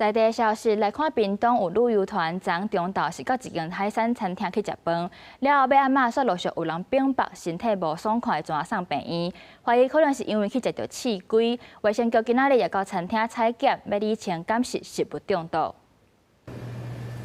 在地消息來看，屏東有旅遊團昨中晝是到一間海產餐廳去食飯，了後欲暗仔煞陸續有人反駁身體無爽快，轉送病院，懷疑可能是因為去食著刺蝟。衛生局今仔日也到餐廳採檢，欲釐清敢是食物中毒。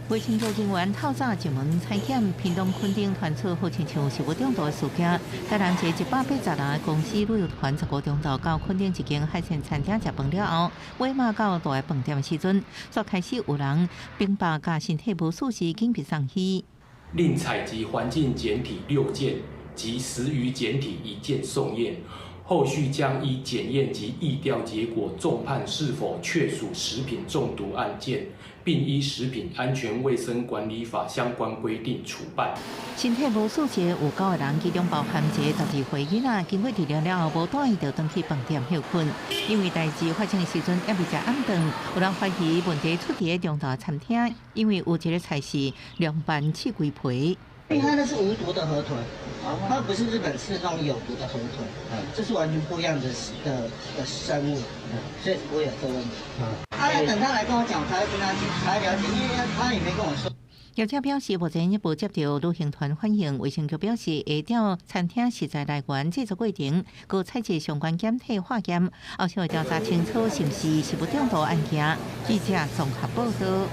衛生局人員透早上門採檢，屏東墾丁傳出好親像食物中毒的事件。台南一個180人的公司旅遊團15中晝到墾丁一間海鮮餐廳食飯了後，尾仔到大飯店的時陣，煞開始有人反飽佮身體無舒適，緊急送醫。另採集環境檢體六件及食魚檢體一件送驗，後續將依檢驗及疫調結果，綜判是否確屬食品中毒案件，並依食品安全衛生管理法相關規定處辦。身體無舒適有九個人，其中包含一個12歲囡仔，經過治療了後，無帶伊就轉去飯店歇睏。因為代誌發生的時陣猶未食暗頓，有人懷疑問題出佇中晝餐廳，因為有一个菜是涼拌刺蝟皮。因為它那是無毒的河豚，它不是日本吃那種有毒的河豚，這是完全不一樣的生物，所以不會有這個問題。他要等他來跟我講，我才會跟他講，才會了解，因為他也沒跟我說。業者表示，目前猶無接著旅行團反映，衛生局表示會照餐廳食材來源製作過程，閣採集相關檢體化驗，後續會調查清楚是毋是食物中毒案件。記者綜合報道。